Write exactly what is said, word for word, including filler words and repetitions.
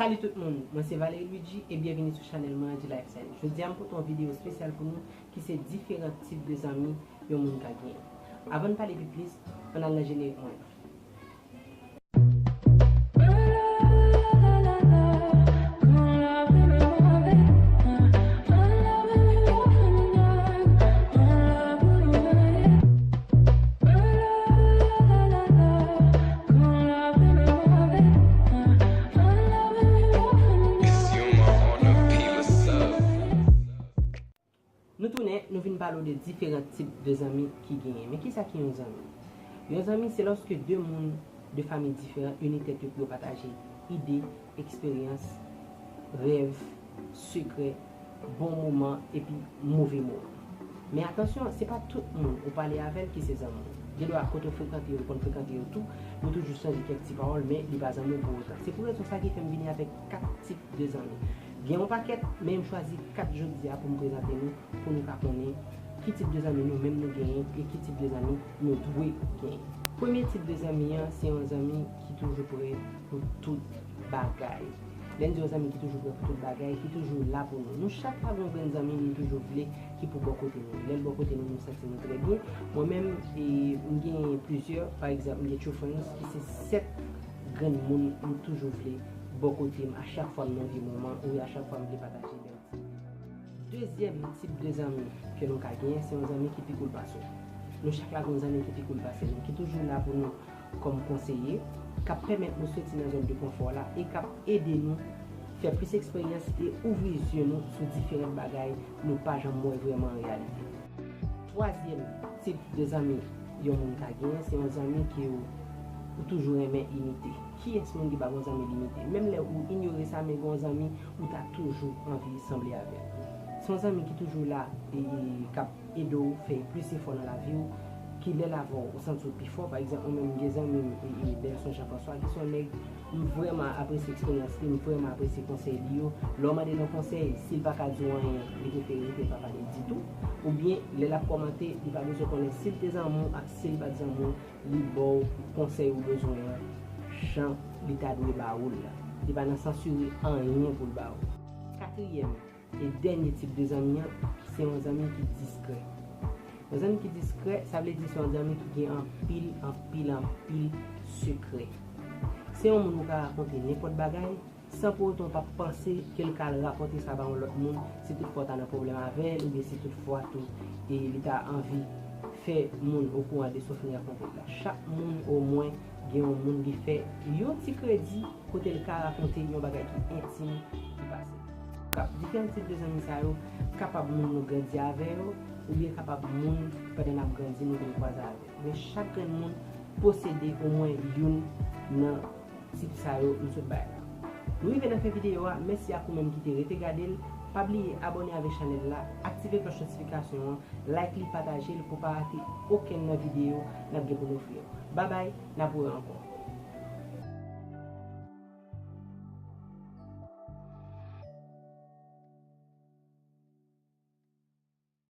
Salut tout moun, mwen se Valery Luigi e byenvini sou chanèl mwen G Lifestyle. Jodi a m pote yon videyo espesyal pou nou ki se diferan tip de zanmi yon moun ka genyen. Avan n pale pi plis, ann al nan jenerik mwen. Nou tounen, nou vin pale w de diferan tip de zanmi ki genyen. Men kisa ki yon zanmi? Yon zanmi se lòske de moun de fanmi diferan ini tèt yo pou yo pataje ide, eksperyans, rèv, sekrè, bon moman epi move moman. Men atansyon, se pa tout moun ou pale avè l ki se zanmi w. Gen dwa kote w frekante yo, ou konn frekante yo tou, nou toujou chanje kèk ti pawòl, men li pa zanmi w pou otan. Se pou rezon sa ki fè m vini avèk kat tip de zanmi. Gen yon pakèt, men m chwazi kat jodi a pou m prezante nou, pou nou ka konnen ki tip de zanmi nou menm nou genyen e ki tip de zanmi nou dwe genyen. Premye tip de zanmi an, se yon zanmi ki toujou prè pou tout bagay. Lè n di yon zanmi ki toujou prè pou tout bagay, ki toujou la pou nou. Nou chak la gen yon grenn zanmi nou toujou vle ki pou bò kote nou. Lè l bò kote nou, nou santi nou trè byen. Mwen menm, e, m gen plizyè, pa egzanp, m gen True Friends ki se sèt grenn moun m toujou vle bò kote m a chak fwa m nan vye moman, ou a chak fwa m vle pataje bèl ti. Dezyèm tip de zanmi ke nou ka genyen, se yon zanmi ki pi cool pase w. Nou chak la gen yon zanmi ki pi cool pase nou, ki toujou la pou nou kòm konseye, k ap pèmèt nou soti nan zòn de konfò la e k ap ede nou fè plis eksperyans e ouvri zye nou sou diferan bagay nou pa janm wè vrèman an reyalite. Twazyèm tip de zanmi yon moun ka genyen, se yon zanmi ke w, ou toujou renmen imite. Kiyès moun ki pa gen yon zanmi l imite? Menm lè ou inyore sa, men gen yon zanmi ou ta toujou anvi sanble avè l. Se yon zanmi ki toujou la e, e k ap ede w fè plis efò nan lavi w, ki lè l avè w, ou santi w pi fò. Pa egzanp, mwen menm, m gen zanmi m, e, e, Belson Jean François, ki se yon nèg m vrèman apresye eksperyans li, m vrèman apresye konsèy li yo. Lè w mande l yon konsèy, si l pa ka di w anyen, li prefere rete, l pa pale ditou. Oubyen, lè l ap kòmante, li pa bezwen konnen si l te zanmi w ak si l pa t zanmi w, li ba w konsèy ou bezwen an, jan li ta dwe ba ou l la. Li pa nan sansire anyen pou l ba ou. Katriyèm, e dènye tip de zanmi an, se yon zanmi ki diskrè. Yon zanmi ki diskrè, sa vle di se yon zanmi ki gen anpil, anpil, anpil sekrè. Se yon moun ou ka rakonte nenpòt bagay, san pou otan w p ap panse ke l ka al rapòte sa ba yon lòt moun, si toutfwa w ta nan pwoblèm avè l, oubyen si toutfwa tou, e li ta anvi fè moun okouran de sa w fin rakonte l la. Chak moun omwen gen yon moun li fè yon ti kredi kote l ka rakonte yon bagay ki entim ki pase. Kap, diferan tip de zanmi sa yo, kapab moun nou grandi avè yo, oubyen kapab moun pandan n ap grandi nou vin kwaze avè yo. Men chak grenn moun posede omwen youn nan tip sa yo m sot bay la. Nou rive nan fen videyo a, mèsi ak ou menm ki te rete gade l. Pa bliye abòne avèk chanèl la, aktive klòch notifikasyon an, like li, pataje l pou pa rate okenn nan videyo n ap gen pou n ofri yo. Babay, n ap wè ankò.